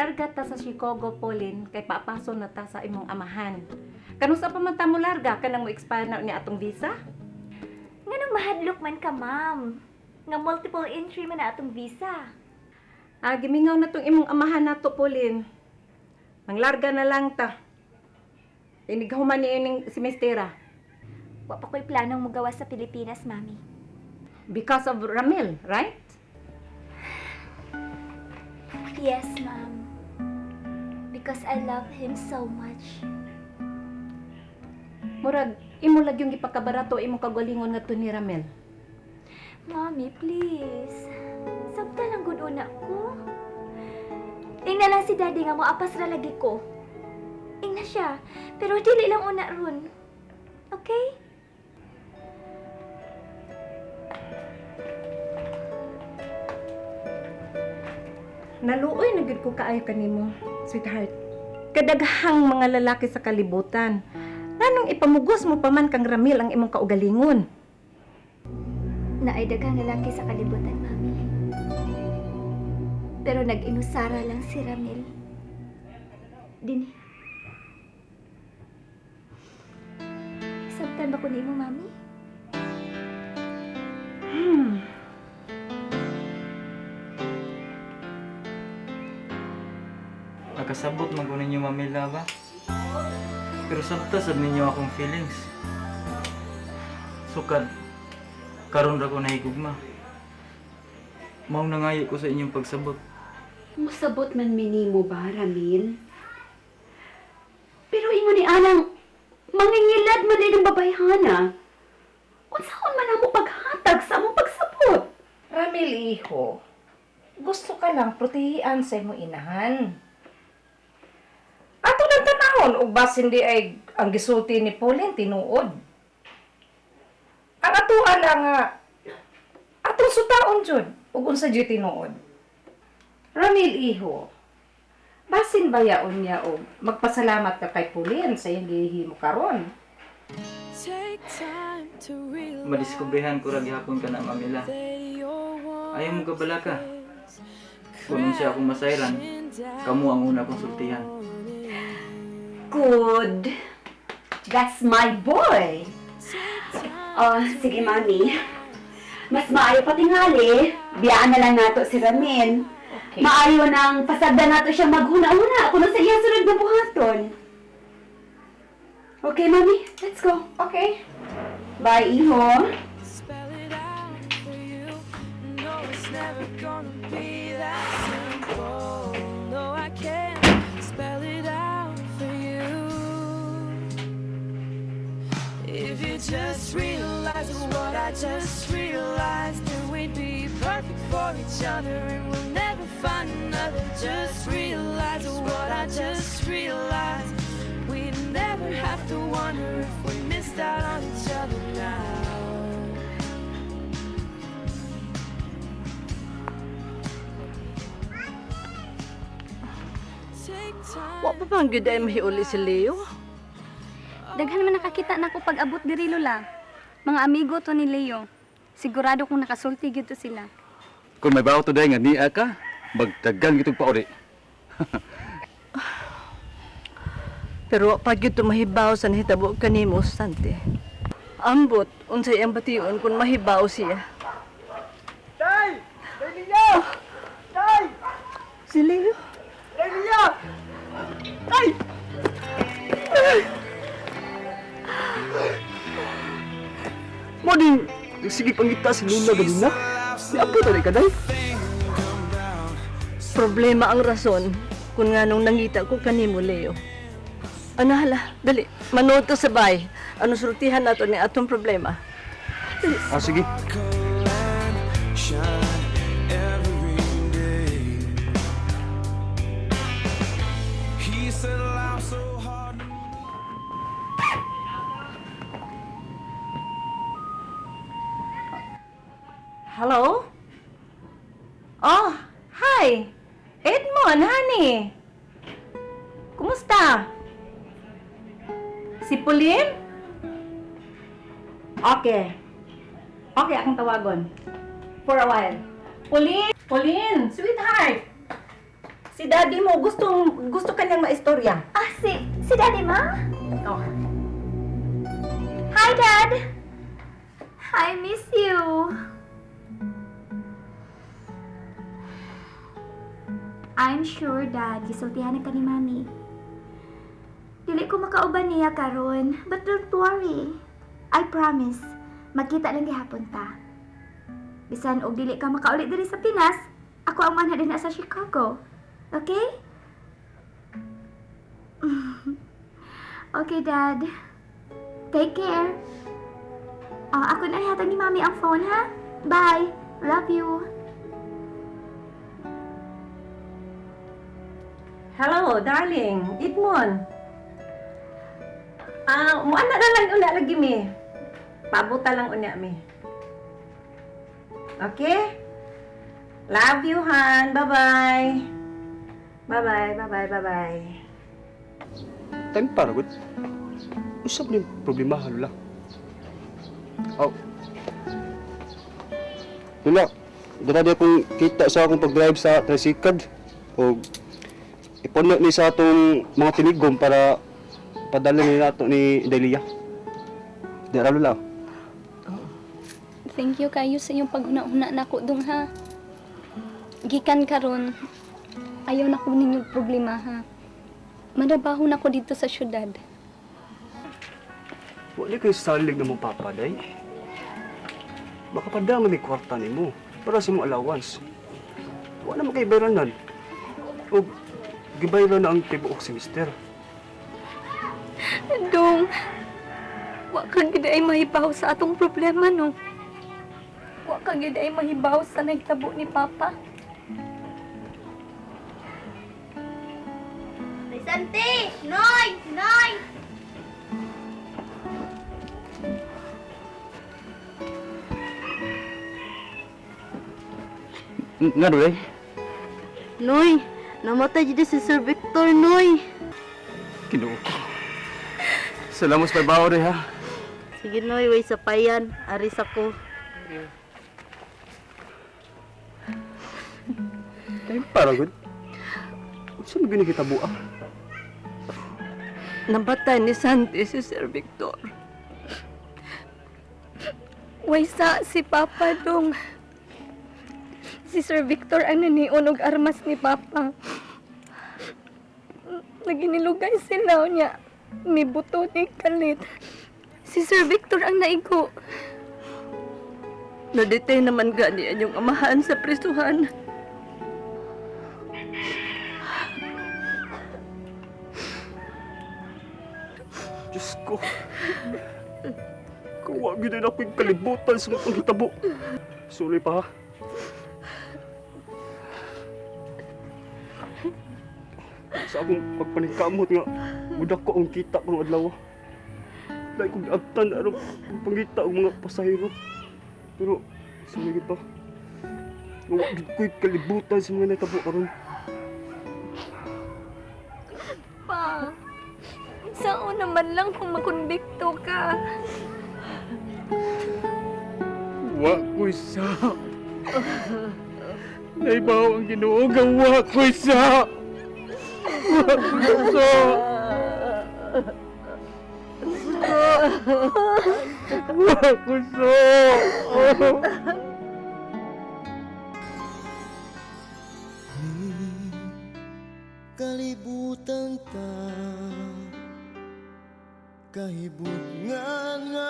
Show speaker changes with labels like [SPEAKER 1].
[SPEAKER 1] Maglarga ta sa Chicago, Pauline, kay paapaso na ta sa imong amahan. Kanusa pa man ta mo larga kanang mo expire na ni atong visa?
[SPEAKER 2] Nganong mahadlok man ka, ma'am? Nga multiple entry man na atong visa.
[SPEAKER 1] Ah, gimingaw na tong imong amahan nato, Pauline. Manglarga na lang ta. Inighuman ni ining semestera.
[SPEAKER 2] Wa pa ko'y planong mugawas sa Pilipinas, Mami.
[SPEAKER 1] Because of Ramil, right?
[SPEAKER 2] Yes, ma'am. Because I love him so much.
[SPEAKER 1] Murag, imo lang yung gipakabarato imong kagalingon ngadto ni Ramil.
[SPEAKER 2] Mami, please. Sabta lang gud una ko. Ingna lang si Daddy nga moapas ra lagi ko. Ingna siya, pero dili lang una ron. Okay?
[SPEAKER 1] Naluoy na gyud ko kaayo kanimo, sweetheart. Kadaghang mga lalaki sa kalibutan. Nganong ipamugos mo pa man kang Ramil ang imong kaugalingon?
[SPEAKER 2] Naay daghang lalaki sa kalibutan, Mami. Pero nag-inusara lang si Ramil. Dini. Sabtan ba ko nimo, Mami?
[SPEAKER 3] Nakasabot man ko ninyo, Mamila ba? Pero sabta sad ninyo akong feelings. Sukad, karon ra ko nahigugma. Mao nangayo ko sa inyong pagsabot.
[SPEAKER 4] Musabot man minimo ba, Ramil? Pero ingon ni Anang, mangingilad man din ang babayhana. Unsaon man amo paghatag sa among pagsabot?
[SPEAKER 5] Ramil, iho, gusto ka lang protehian sa imong inahan. Ato lang tanahon, ug basin di ay ang gisulti ni Pauline tinuod. Ang atuan lang nga, atong sutaon jud, ug unsa jud tinuod. Ramil, iho, basin bayaon niya og magpasalamat ka kay Pauline sa iyang gihimo karon.
[SPEAKER 3] Madiskubrehan ko ra gihapon ka na, Mamila. Ayaw mo kabala ka. Kung siya akong masayran, kamo ang una kong sultihan.
[SPEAKER 4] Good. That's my boy. Oh, sige, Mami. Mas maayo patingali. Biyaan na lang nato si Ramil.
[SPEAKER 5] Okay.
[SPEAKER 4] Maayo nang pasagdan nato siya maghuna-una kung sa iya sunod na buhaton. Okay, Mami. Let's go.
[SPEAKER 5] Okay.
[SPEAKER 4] Bye, iho.
[SPEAKER 6] Spell it out for you. No, it's never gonna be that simple. No, I can't spell it out for you. If you just realize what I just realized, then we'd be perfect for each other and we'll never find another. Just realize what I just realized. We'd never have to wonder if we missed out on each other now. Take time.
[SPEAKER 7] Wa pa bang gyud ay mahiuli si Leo?
[SPEAKER 8] Daghan man nakakita nako pag-abot diri, Lola. Mga amigo to ni Leo. Sigurado kong nakasulti gyud to sila.
[SPEAKER 9] Kung may bawo today nga niya ka, magdagan gitong pauri.
[SPEAKER 7] Pero wa pa gyud to mahibaw sa nahitabo kanimo, Sante. Ambot unsay ang bation kung mahibaw siya.
[SPEAKER 10] Tay! Tay Leo! Tay!
[SPEAKER 7] Si Leo?
[SPEAKER 10] Tay Leo! Tay!
[SPEAKER 9] Mo din, sige pangita si Luna ganina. Ni apo tali ka day.
[SPEAKER 7] Problema ang rason kung nganong nangita ko kanimo, Leo. Ano hala, dali, manood ta sa bay. Ano sultihan nato ni atong problema?
[SPEAKER 9] Ah, sige.
[SPEAKER 1] Hello? Oh, hi! Edmond, honey! Kumusta? Si Pauline? Okay. Okay, akong tawagon. For a while. Pauline! Pauline! Sweetheart! Si daddy mo, gusto kanyang maistorya.
[SPEAKER 2] Ah, si Daddy, Ma?
[SPEAKER 1] Oh.
[SPEAKER 2] Hi, Dad! I miss you. I'm sure, Dad, gisultihan na ka ni Mami. Dili ko makauban niya karon, but don't worry. I promise, magkita lang gihapon ta. Bisan og dili ka makauli diri sa Pinas, ako ang manha dinha sa Chicago. Okay? Okay, Dad. Take care. Oh, ako na ihatag ni Mami ang phone, ha? Bye. Love you.
[SPEAKER 1] Hello, darling. Edmond. Ah, muana na lang una lagi mi. Pabuta lang unya mi. Okay? Love you, Han. Bye-bye. Bye-bye, bye-bye, bye-bye.
[SPEAKER 9] Time para gud. Unsa man yung problema, Lola? Oh. Lola, dara di akong kita sa akong pag-drive sa tricycle. O ipuno ni sa atong mga tinigom para padala ni nato ni Delia. Dara, Lola.
[SPEAKER 8] Thank you kayo sa iyong paghuna-huna nako dong ha. Gikan karon, ayaw na ko ninyong problema ha. Manabaho na ko dito sa syudad.
[SPEAKER 9] Wala kayo salig na mong papa, day. Baka padama may kwarta nimo para sa imong allowance. Wala man kay bayranan. O gibayran na ang tibuok semester.
[SPEAKER 8] Dong, wa ka gid ay mahibaw sa atong problema, no? Wa ka gid ay mahibaw sa nagtabo ni Papa.
[SPEAKER 2] Santi! Noy! Noy!
[SPEAKER 9] Nga doy?
[SPEAKER 7] Noy, namatay jud si Sir Victor, Noy.
[SPEAKER 9] Ginoo ko. Salamat sa trabaho day ha.
[SPEAKER 7] Sige, Noy, way sa payan. Aris ako.
[SPEAKER 9] Time para gud. Unsa man gyud kita buah?
[SPEAKER 7] Namatay ni Santi si Sir Victor.
[SPEAKER 8] Waysa si Papa, dong. Si Sir Victor ang nanion og armas ni Papa. Naginilugay sila niya. May buto ni kalit. Si Sir Victor ang naigo.
[SPEAKER 7] Na-detain naman gani ang iyong amahan sa prisuhan.
[SPEAKER 9] Diyos ko. Kuwa gyud na ako'y kalibutan sa mga panghitabo. Sorry pa ha. Sa akong pagpaningkamot nga, mudak ko ang kita karong adlaw. Dahil kong giagtan aron pangita og mga pasahero. Pero sorry gyud pa. Wa gyud ko'y kalibutan sa mga nahitabo karon.
[SPEAKER 8] Pa, sao naman lang kung makonbikto ka?
[SPEAKER 3] Wa ko'y sa. Naibaw ang Ginoo nga wa ko'y sa. Wa ko'y sa. Wa ko'y sa.
[SPEAKER 11] Kalibutan ta, kahibutngan nga.